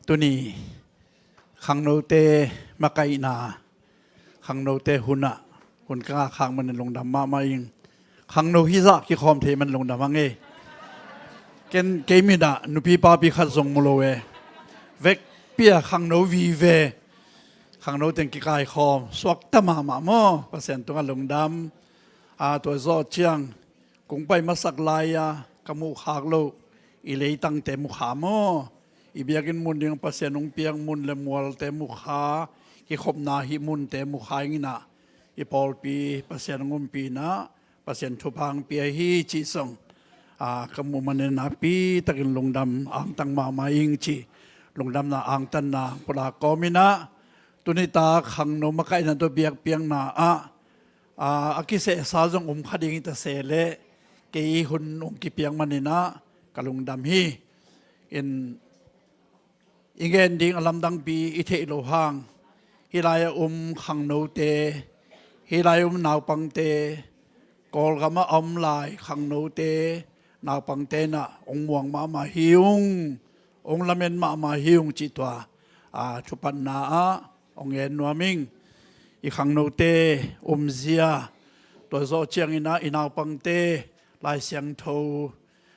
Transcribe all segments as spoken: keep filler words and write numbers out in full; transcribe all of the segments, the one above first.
Tuni khangnote makaihna, khangnote hunah hun ka ngak khak manin lungdam mahmah ing. Khangno hizah kikhawm thei man lungdam hang e. Ken kei minah nupi papi khat zong mu lo e. Vekpi-a khangno vive, khangno teng kikaikhawm suakta mahmah maw. Pasian tungah lungdam. A, tua zawh ciang kong pai masak lai-a ka muhkhak loh i leitangte mukha maw, i biakinn mun ding Pasian hong piak mun le mualte mukha, kikhopna hih munte mukha inah, i pawlpi Pasian hong umpinah Pasian thupha hong pia hi cih zong, a, ka muh manin nakpi takin lungdam angtang mahmah ing ci. Lungdamna angtanna pulak kawminah tunitak khangno makaihna tawh biakpiakna ah, a, a kisehsa zong um kha ding hi ta se leh, kei hun hong kipiak maninah ka lungdam hi. In, i gen ding a lamdangpi i theih loh hang, hih lai-ah um khangnote, hih lai-ah um naupangte, Kawlgamah a om lai khangnote, naupangte inah hong muang mahmah hi ung, hong lamen mahmah hi ung cih tua, a, thupatna ah hong gen nuam ing. I khangnote umzia, tua zawh cianginah i naupangte Lai Siangtho,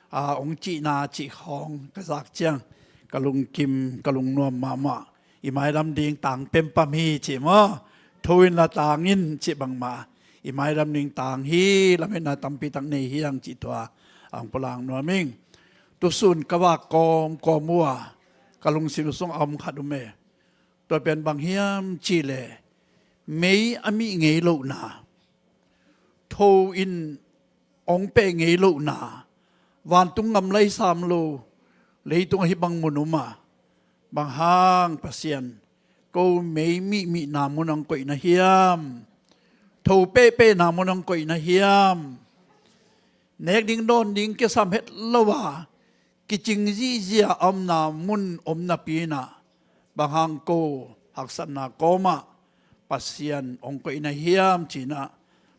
a, hong cihna cih khawng ka zak ciang ka lungkim, ka lungnuam mahmah. I mailam ding tang pempam hi cih maw, tho inla tang in cih bangmah, i mailam ding tang hi, lametna tampi tak nei hi ang cih tua hong pulak nuam ing. Tusun ka vak kawmkawm uh a ka lungsim sung a om khat um e. Tua pen bang hiam cihleh, mei a mih ngei lohna, tho in hong peh ngei lohna, vantung ngam lai sam lo, leitung ahi bang mun um a, bang hang Pasian, ko mei mihmihna mun hong koihna hiam, tho pehpehna mun hong koihna hiam, nek ding dawn ding kisam het lo a, kicing zihziah a omna mun om napi inah, bang hang ko haksatna kawmah Pasian hong koihna hiam cinah,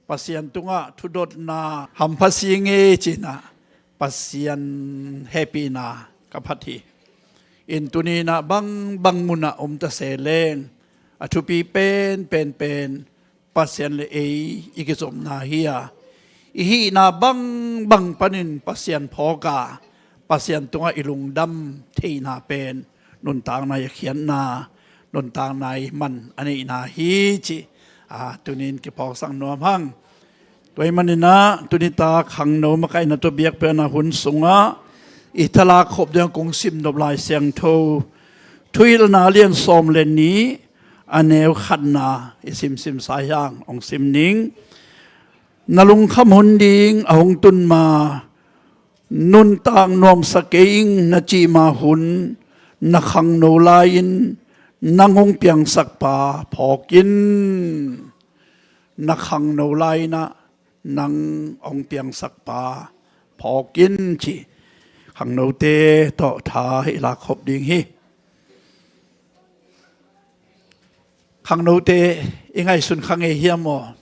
Pasian tungah thudotna hampha sing e cinah, Pasian hehpihna ka phat hi. In tuninah bang bang munah om ta se leng, a thupi pen pen pen Pasian le ei i kizopna hi a, i hihna bangbang panin Pasian phawk a, Pasian tungah i lungdam theihna pen nuntakna i a khiatna, nuntakna i man a neihna hi cih, a, tunin kiphawksak nuam hang. Tua ahih maninah tunitak khangno makaihna tawh biakpiakna hun sungah i thalak khop dingah kong simnop Lai Siangtho Thuhilhna lian sawm le nih, a neu khatna i simsim sa hiang hong sim ning. Na lungkham hun ding a hong tun ma, nuntak nuamsa kei ing na cih ma hun, na khangno lai-in nang hong piangsak pa phawk in. Na khangno lai-inah nang hong piangsak pa phawk in ci. Khangnote tawh tha i lak khop ding hi. Khangnote i ngaihsun kha ngei hiam aw?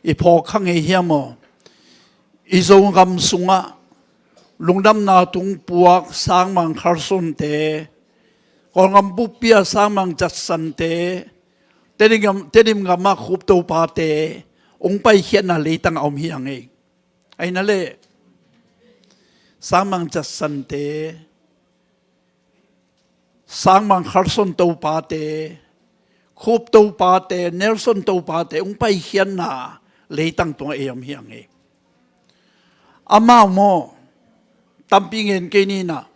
I phawk kha ngei hiam aw? I Zogam sungah lungdamna tung puak sangmang Kharsonte, Kawlgam buppi-a sangmang Jatsante, Tedim gam, Tedim gamah Khup Topate hong paikhiatna leitang a om hi ang ei. Aina le sangmang Jatsante, sangmang Kharson Topate, Khup Topate, Nelson Topate hong paikhiatna leitang tungah ei om hi ang ei. Amau maw, tampi ngen kei ninah,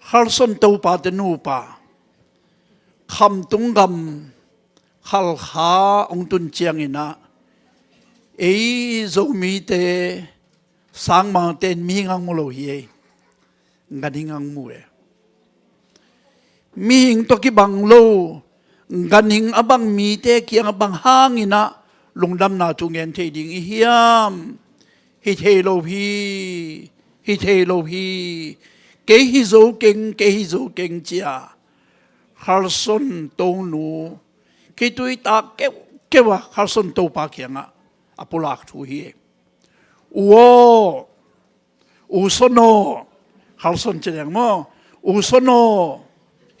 Kharson Topate nupa, Khamtung gam Khalkha hong tun cianginah, ei Zomite, sangmangte in mihing ang mu lo hi ei. Ganhing ang mu e. Mihing tawh kibang lo, ganhing a bang mite kiangah bang hanginah lungdamna thu ngen thei ding i hiam? Hi thei lo hi, hi thei lo hi. Kei hi zo keng, kei hi zo keng cia Kharson tonu, khitui tak keuhkeuh a Kharson Topa kiangah a pulak thu hi. U aw, U Son aw, Kharson ci leng maw, U Son aw,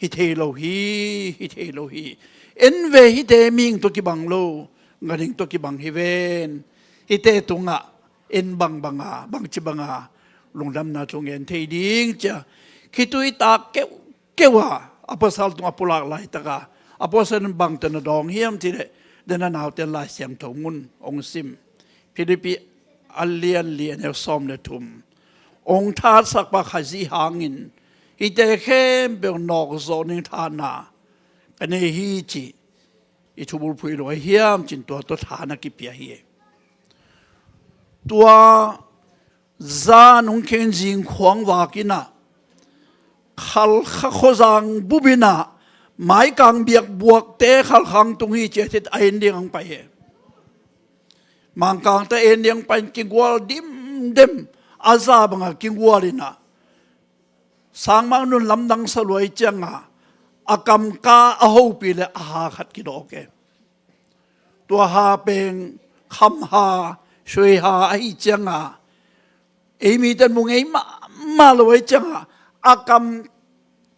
hi thei lo hi, hi thei lo hi. En ve, hihte mihing tawh kibang lo, ganhing tawh kibang hi ven. Hihte tungah en bangbanga, bangci banga lungdamna thu ngen thei ding ci-a khitui tak keuh keuh a, apostle tung a pulak laitaka, apostle in bangte na dawng hiam cih leh, den a nauten Lai Siangtho mun hong sim. Philippi a lian li, a neu sawm le thum. Hong thatsak pa Khazih hangin hihte khempeuh nawk zawh ning thahatna ka nei hi cih i thubulphuh hi lo ahi hiam cih in tua tawh thahatna kipia hi. Tua zan hong khen zingkhuang vak in ah, Khalkha khuazang bup in ah, Maikang biakbuakte Khalkha hong tung hi ci-a, a en ding hong pai hi. Mangkangte en ding hong pai in kigual dimdem, a za banga kigual in ah, Sangmang Nun lamdang sa lua ahih cianga, a kamka a hopih leh a ha khat kidawk hi. Tua ha pen khamha, suaiha ahih cianga, ei mite mu ngei mahmah lo ahih cianga, a kam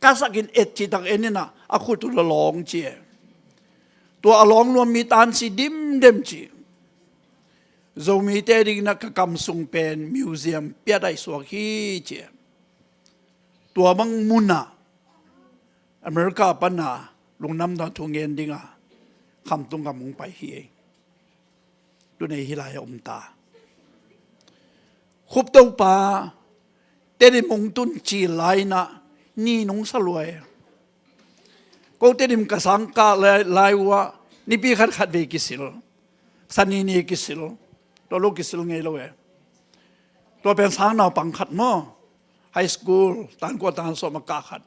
kasakin et cihtak en in ah, a khut uh lawng ci hi. Tua a lawng nuam mi tansi dimdem ci. Zomite dingin ah ka kam sung pen museum pia daihsuak hi ci hi. Tua bang munah America pana lungdamna thu ngen dinga khamtung gam hong pai hi. Tuni hih lai-ah om ta. Khup Topa Tedim hong tun cil lai-in ah ni nung sa lua hi. Ko Tedim ka sang kah lai, lai uh ah, nipi khat khat vei kisil. Sani ni kisil. Tua lo kisil ngei lo hi. Tua pen sang naupang khat maw, high school, tan kua tan sawm a kah khat.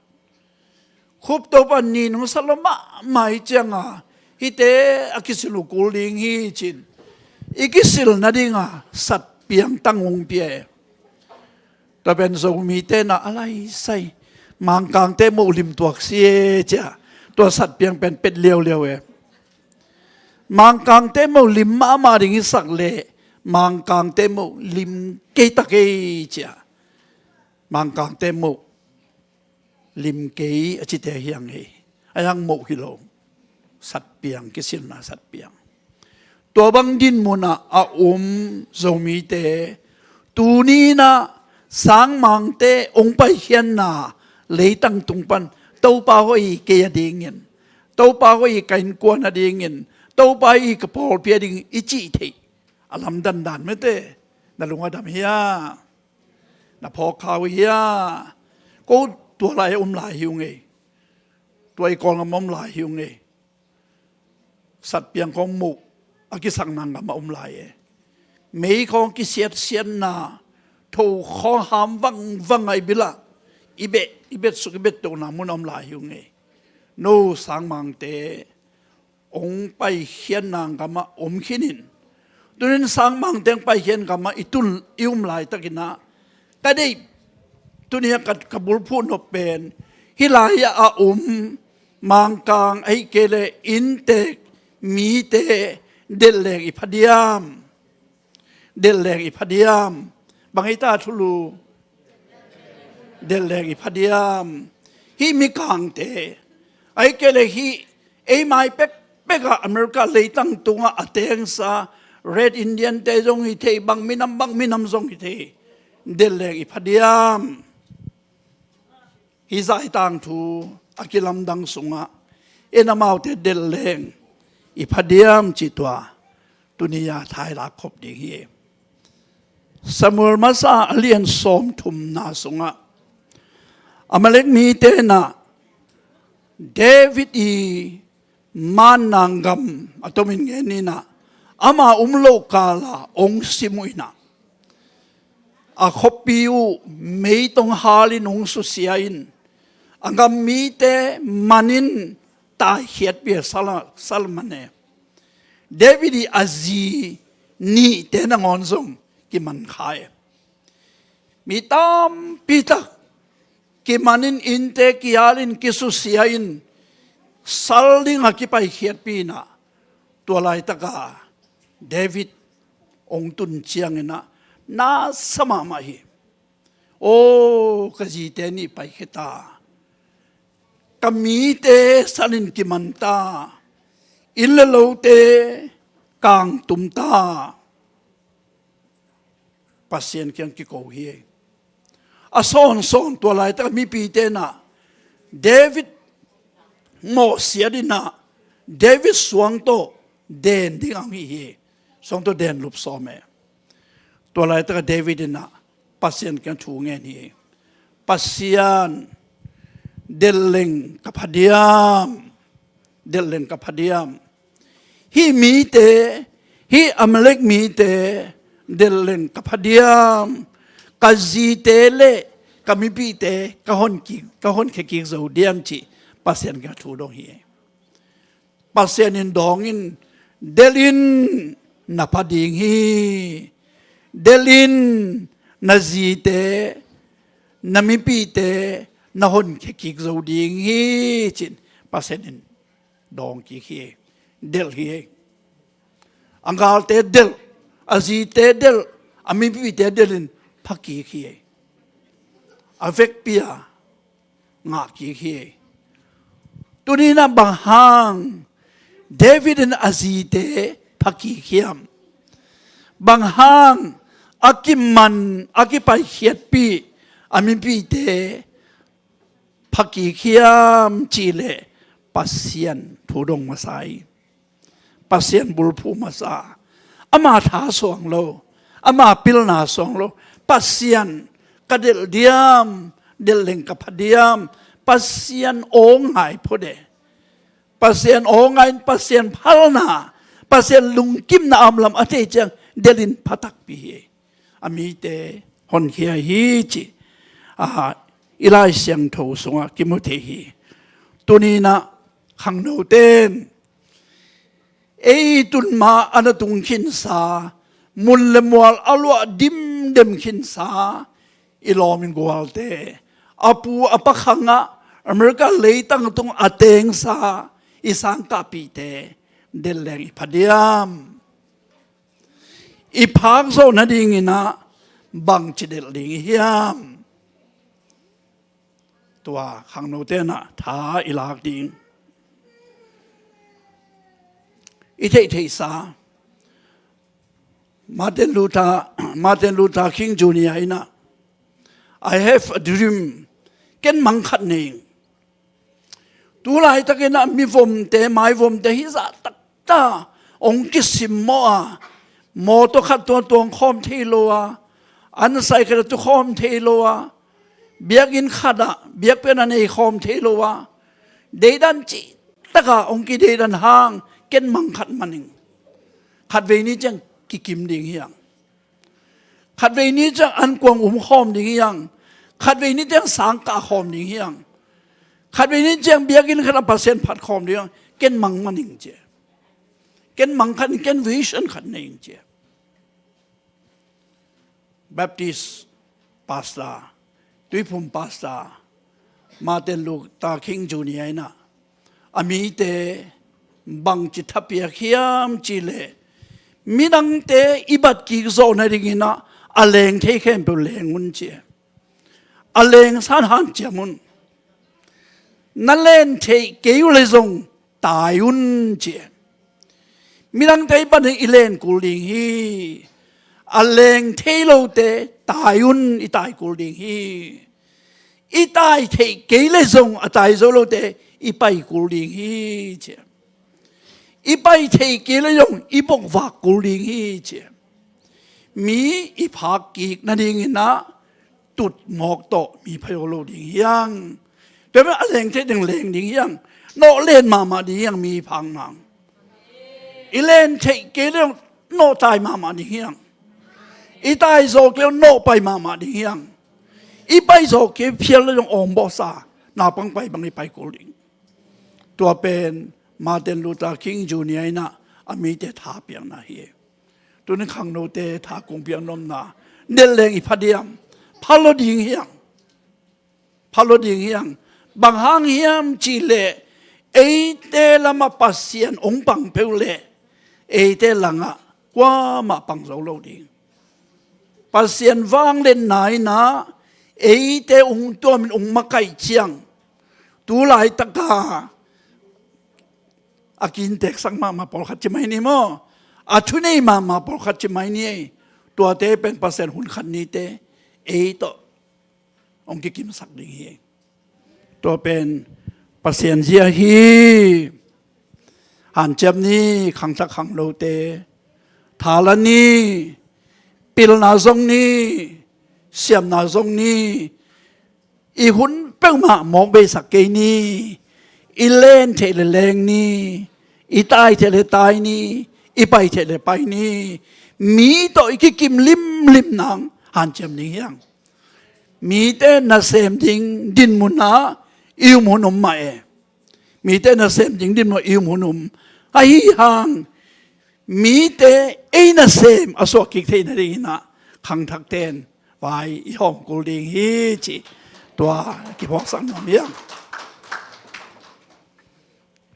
Khup Topa ni nung sa lua mahmah ahih cianga, hihte a kisil uh kul ding hi ci-in, i kisil nadinga satpiang tang hong pia hi. Tua pen Zomite in ah a lai sai, Mangkangte moh lim tuak si e ci-a, tua satpiang pen pet liauliau hi. Mangkangte moh lim mahmah ding i sak leh, Mangkangte moh lim kei ta kei ci-a, Mangkangte moh lim kei a cite hi hang hi. A hi hang moh hi lo. Satpiang, kisilna satpiang. Tua bang dinmun ah a om Zomite, tuni-in ah sangmangte hong paikhiatna leitang tung pan, Topa hoih hi kei a dingin, Topa hoih hi ka innkuan a dingin, Topa hoih hi ka pawlpi a dingin i cih theih a lamdang dan mete. Na lung a dam hia? Na phawk kha uh hia? Ko tua lai-ah om lai hi ung ei. Tua i Kawlgam om lai hi ung ei. Satpiang khawng moh a kisakna gam ah om lai e. Mei khawng kisiatsiatna, tho khawng ham vangvang a i bil ah, i beh, i betsuk, i bettohna mun ah om lai hi ung ei. No sangmangte hong paikhiatna gam ah om khin in. Tuni-in sangmangte hong paikhiat gam ah i tun, i um laitakin ah, ka deih, tuni-a ka, ka bulphuh nop pen, hih lai-ah a om Mangkang ahih kei leh inntek mite delhleng i pha diam? Delhleng i pha diam? Bang hi ta thulu? Delhleng i pha diam? Hih mikangte, ahih kei leh hih ei mai pekpek ah America leitang tungah a tengsa Red Indian te zong hi thei, bang minam, bang minam zong hi thei. Delhleng i pha diam? Hih zah i tangthu a kilamdang sungah en amaute delhleng i pha diam cih tua tuni-a thailak khop ding hi. Samuel Masa a lian sawmthumna sungah Amalek mite in ah David i manna gam a tomin ngen in ah, ama um loh kala hong sim uh in ah, a khuapi uh meitong halin hong susia in, a gam mite manin taikhiatpih a, sal a, sal man e. David i a zi nihte nangawn zong kiman kha e. Mi tampi tak kimanin, innte kialin, kisusia in, sal dingah kipaikhiatpih in ah, tua laitaka David hong tun ciangin ah na sa mahmah hi. Aw, ka zite nih paikhia ta. ka mite sanin kiman ta, inn le lote kangtum ta. Pasian kiang kiko hi. A sawnsawn tua laitak a mipite inah David mawhsiat inah David suang tawh den ding ang hi hi. Suang tawh den lup sawm e. Tua laitak a David inah Pasian kiang thu ngen hi. Pasian, delhleng ka phadiam, delhleng ka phadiam. Hih mite, hih Amalek mite, delhleng ka phadiam. Ka zite le ka mipite ka hon kik, ka honkhia kik zo diam cih Pasian kiang thu dong hi. Pasian in dawng in, delh in, na pha ding hi. Delh in, na zite, na mipite na honkhia kik zo ding hi, ci-in Pasian in dawng kik hi. Delh hi. A galte delh, a zite delh, a mipite delh in pha kik hi. A vekpi-a ngah kik hi. Tuni inah bang hang David in a zite pha kik hiam? Bang hang a kiman, a kipaikhiatpih a mipite pha kik hiam cih leh Pasian thu dong masa hi. Pasian bulphuh masa. Ama tha suang lo, ama pilna suang lo. Pasian, ka delh diam, delhleng ka pha diam. Pasian aw ngai phot e. Pasian aw ngai in Pasian phalna, Pasian lungkimna a om lam a thei ciang delh in pha takpi hi. A mite honkhia hi cih, a, i Lai Siangtho sungah kimu thei hi. Tuni inah khangnote in ei tun ma a na tung khinsa, mun le mual a luah dimdem khinsa i lawm in gualte, a pu a pa khangah America leitang tung a tengsa i sangkahpihte delhleng i pha diam? I phak zawh nading inah bangci delh ding i hiam? Tua khangnote inah tha i lak ding. I theihtheihsa Martin Luther, Martin Luther King Junior inah, "I have a dream." Ken mang khat nei ing. Tu laitakin ah mivomte, maivomte hizah taktak hong kisimmawh a, mawtaw khat tuang tuang khawm thei lo a, ansai khat a tu khawm thei lo a, biakinn khat ah biakpiakna nei khawm thei lo a, deidan cihtak a hong kideidan hang ken mang khat man ing. Khatvei ni ciang kikim ding hi hang. Khatvei ni ciang ankuang um khawm ding hi hang. Khatvei ni ciang sangkah khawm ding hi hang. Khatvei ni ciang biakinn khat ah Pasian phat khawm ding hi hang. Ken mang man ing ci. Ken mang khat, ken vision khat nei ing ci. Baptist pastor, Tuiphum pastor Martin Luther King Junior inah a mite bangci thapiak hiam cih leh, midangte i bat kik zawh nading inah a leng thei khempeuh leng un ci. A leng san hanciam un. Na len theih kei uh leh zong tai un ci. Midangte i bat nading i len kul ding hi. A leng thei lote tai un, i tai kul ding hi. I tai theih kei leh zong a tai zo lote i pai kul ding hi ci. I pai theih kei leh zong i bokvak kul ding hi ci. Mi i phak kik nading inah tutmawk tawh mi phazaw lo ding hi hang. Tua mah a leng theih ding leng ding hi hang. Nawh len mahmah ding hi hang mi phak nang. I len theih kei leh nawh tai mahmah ding hi hang. I tai zaw kei leh nawh pai mahmah ding hi hang. I pai zaw kei phial leh zong awmbawhsa naupang pai bang i pai kul ding. Tua pen Martin Luther King Junior inah a mite thapiakna hi. Tuni khangnote tha kong piak nopna, delhleng i pha diam? Pha lo ding hi hang. Pha lo ding hi hang. Bang hang hiam cih leh, eite lamah Pasian hong pang peuh leh eite langah kuamah pang zo lo ding. Pasian vangliatna inah eite hong tuamin hong makaih ciang, tu laitaka a kinteksak mahmah pawlkhat ci mai ni maw, a thunei mahmah pawlkhat ci mai ni ei. Tuate pen Pasian hun khat nite ei tawh hong kikimsak ding hi. Tua pen Pasian zia hi. Hanciam ni, khangthak khangnote, thala ni, pilna zong ni, siamna zong ni, i hun peuhmah mawk beisak kei ni, i len theih le leng ni, i tai theih le tai ni, i pai theih le pai ni, mi tawh i kikim limlim nang hanciam ding hiang. Mite nasem ding dinmunah i um hun om mah e. Mite nasem ding dinmunah i um hun om. Ahi hang mite ei nasem a suak kik theih nadingin ah khangthakte in vai i hawm kul ding hi ci. Tua kiphuaksak nuam hiang.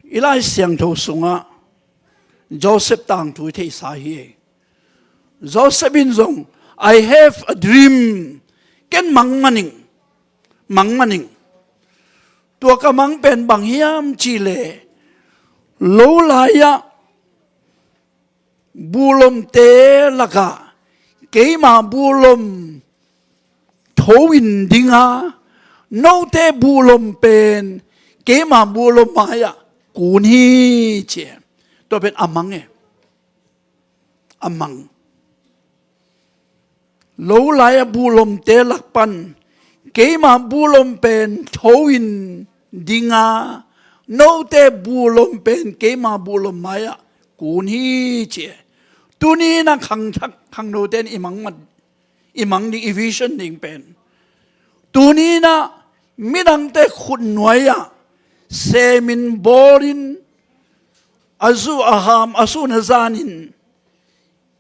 I Lai Siangtho sungah Joseph tangthu i theihsa hi. Joseph in zong, "I have a dream." Ken mang maning, mang maning. Tua ka mang pen bang hiam cih leh, lo lai-ah buhlomte lakah keima buhlom tho in ding a, note buhlom pen keima buhlom mai-ah kun hi ci. Tua pen a mang e. A mang. Lo lai-a buhlomte lak pan keima buhlom pen tho in ding a, note buhlom pen keima buhlom mai-ah kun hi ci. Tuni-in ah khangthak khangnote in i mang mat, i mang ding, i vision ding pen, tuni-in ah midangte khutnuai-ah semin bawlin, a zu a ham, a sun a zanin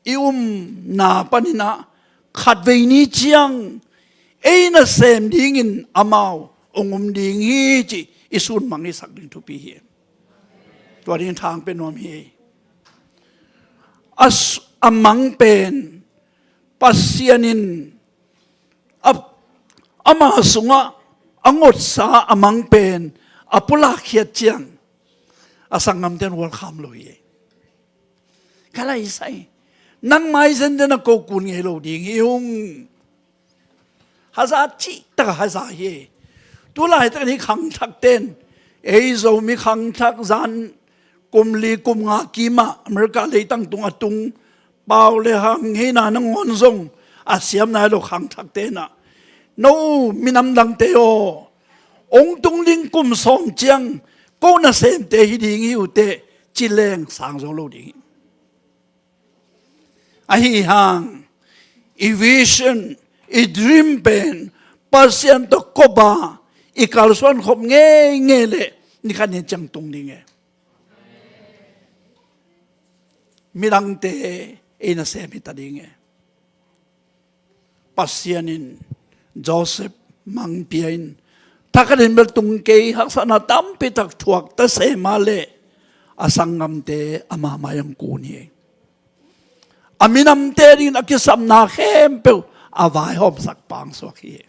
i umna panin ah khatvei ni ciang ei nasem dingin amau hong um ding hi ci i sun mang i sak ding thupi hi. Tua dingin thang pia nuam hi. A s-, a mang pen Pasian in a, ama sungah a ngotsa a mang pen a pulak khiat ciang a sanggamte in welcome lo hi. Ka lai sai, nang mai zen den a ko kun ngei lo ding hi ung. Haza cih tak a haza hi. Tu laitak ni khangthakte in, ei Zomi khangthak zan kum li kum nga kimah America leitang tung a tung pau le ham ngeina nangawn zong a siam nai lo khangthakte in ah, "No minam dangte aw, hong tung ding kum sawm ciang ko nasemte hi ding hi uh teh," ci leng sang zo lo ding hi. Ahi hang i vision, i dream pen Pasian tawh kop a i kalsuan khop ngeingei leh ni khat ni ciang tung ding e. Midangte ei nasem hi ta ding e. Pasian in Joseph mang pia in, thakhatin bel tung kei, haksatna tampi tak thuak ta se mah leh a sanggamte ama mai-ah kun hi. A minamte dingin a kisapna khempeuh a vaihawmsak pangsuak hi.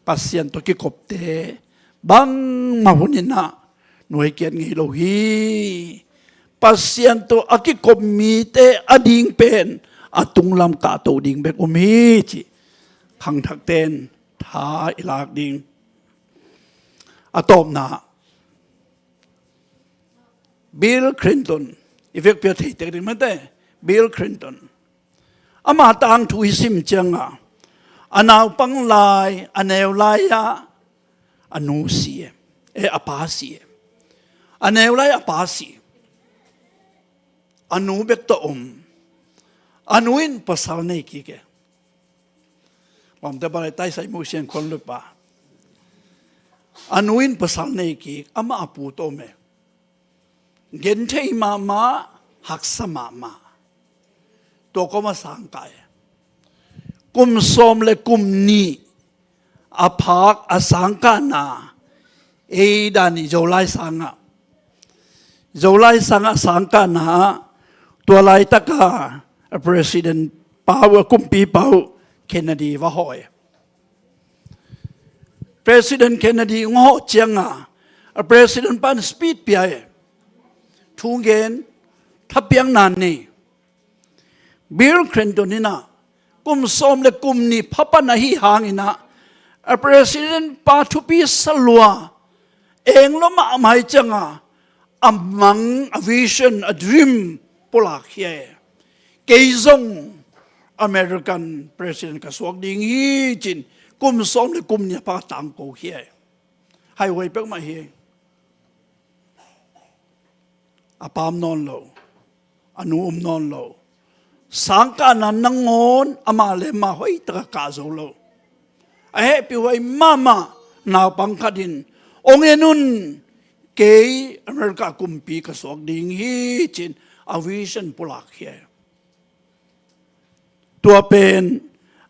Pasian tawh kikopte bangmah hun in ah nuai kiat ngei lo hi. Pasian tawh a kikop mite a ding pen a tunglam kahto ding bek um hi ci khangthakte in tha i lak ding. A tawpna, Bill Clinton, i vekpi-a thei tek ding mate, Bill Clinton. Ama tangthu i sim ciangah, a naupang lai, a neu lai-ah a nu si e, eh, a pa si e. A neu lai a pa si. A nu bek tawh om. A nu in pasal nei kik e. Bawmte palai taisai mu sian khon lupa. A nu in pasal nei kik, amah a pu tawh om e. Genthei mahmah, haksa mahmah. Tua kawma sangkah e. Kum sawm le kum nih a phak a sangkahna, ei dan i Zolai sangah, Zolai sangah sangkahna ah, tua laitaka a president pau, a kumpipa uh Kennedy va hawh e. President Kennedy hong hawh cianga a president pan speech pia e. Thugen thapiakna nei. Bill Clinton in ah kum sawm le kum nih pha pan ahi hangin ah a president pa thupi sa lua, eng lua mahmah hi cianga a mang, a vision, a dream pulak hi e. Kei zong American president ka suak ding hi cin kum sawm le kum nih a pha tangko hi e. Haihuai peuhmah hi. A pa om nawn lo, a nu om nawn lo. Sangkahna nangawn amah le amah hoih taka kah zo lo. A hehpihhuai mahmah naupang khat in, ong en un, kei America kumpi ka suak ding hi cin a vision pulak hi. Tua pen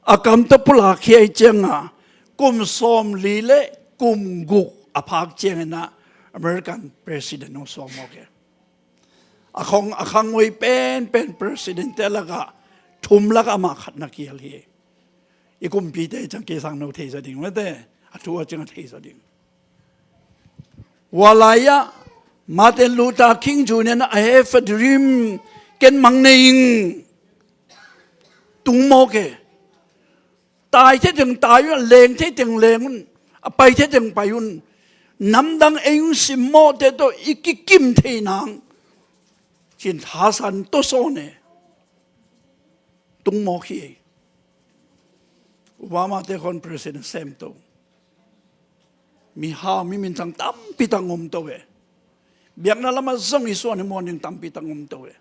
a kam tawh pulak hi cianga kum sawmli le kum guk a phak ciangin ah American president hong suak mawk hi. A khang, a khanghuai penpen president te lakah thum lakah amah khat na kial hi. I kumpite ciang kei sang no thei zaw ding mate, a thu a ciang a thei zaw ding. Hua lai-ah Martin Luther King Junior in, "I have a dream," ken mang nei ing, tung mawk e. Tai thei teng tai un, leng thei teng leng un, a pai thei teng pai un. Namdang ei hong simmawhte tawh i kikim thei nang cin thasan tawsawn e. Tung mawk hi. Obama te khawng president sem to. Mihau, mi minthang tampi tak om to e. Biakna lamah zong i suan i muan ding tampi tak om to e.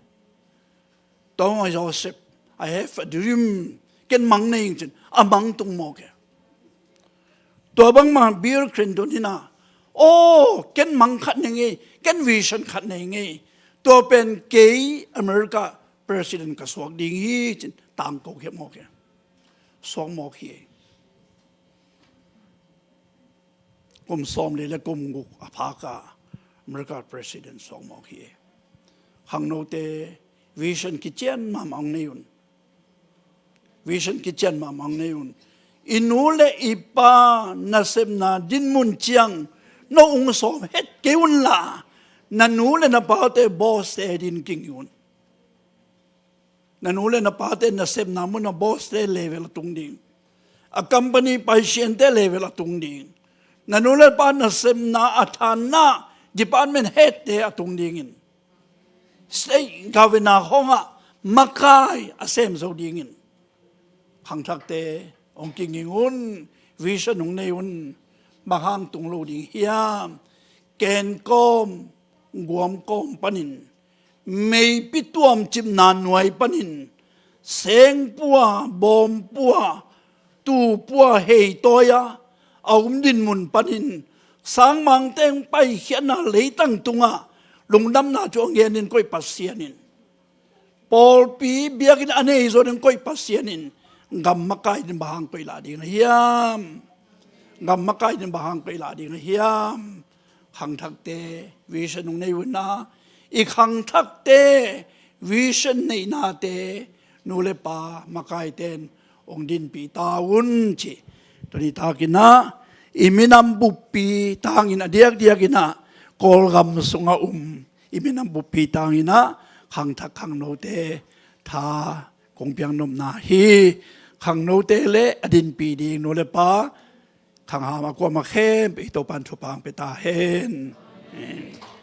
Thomas Joseph, "I have a dream," ken mang nei ing cin a mang tung mawk e. Tua bangmah Bill Clinton in ah, "Oh, ken mang khat nei ing ei, ken vision khat nei ing ei. Tua pen kei America president ka suak ding hi," cin tangko khia mawk e. Suak mawk hi. Kum sawmli le kum guk a phak a America president suak mawk hi. Khangnote vision kician mahmah hong nei un. Vision kician mahmah hong nei un. I nu le i pa nasepna dinmun ciang no hong sawm het kei unla, na nu le na pate bawste din kingih un. Na nu le na pate nasepna mun a bawste level a tung ding. A company paisiante level a tung ding. Na nu le pa nasepna a thanna department headte a tung dingin, state governor khawngah makai a sem zo dingin khangthakte hong kinging un, vision hong nei un. Bang hang tung lo ding hiam? Kenkawm, guamkawm panin, meipi tuamcipna nuai panin, sengpua, bawmpua, tupua, heitawi-a a om dinmun panin, sangmangteng paikhiatna leitang tungah lungdamna thu a ngenin koih Pasian in, pawlpi biakinn a nei zawnin koih Pasian in gam makai ding bang hang koih lah ding a hiam? Gam makai ding bang hang koih lah ding a hiam? Khangthakte vision hong nei un a, i khangthakte vision neihnate nu le pa makaite in hong dinpih ta un ci. Tuni takin ah i minam buppi tangin a diakdiakin ah Kawlgam sungah um i minam buppi tangin ah khangthak khangnote tha kong piak nopna hi. Khangnote le a dinpih ding nu le pa, khangham a kuamah khempeuh i Topan thupha hong pia ta hen. Amen.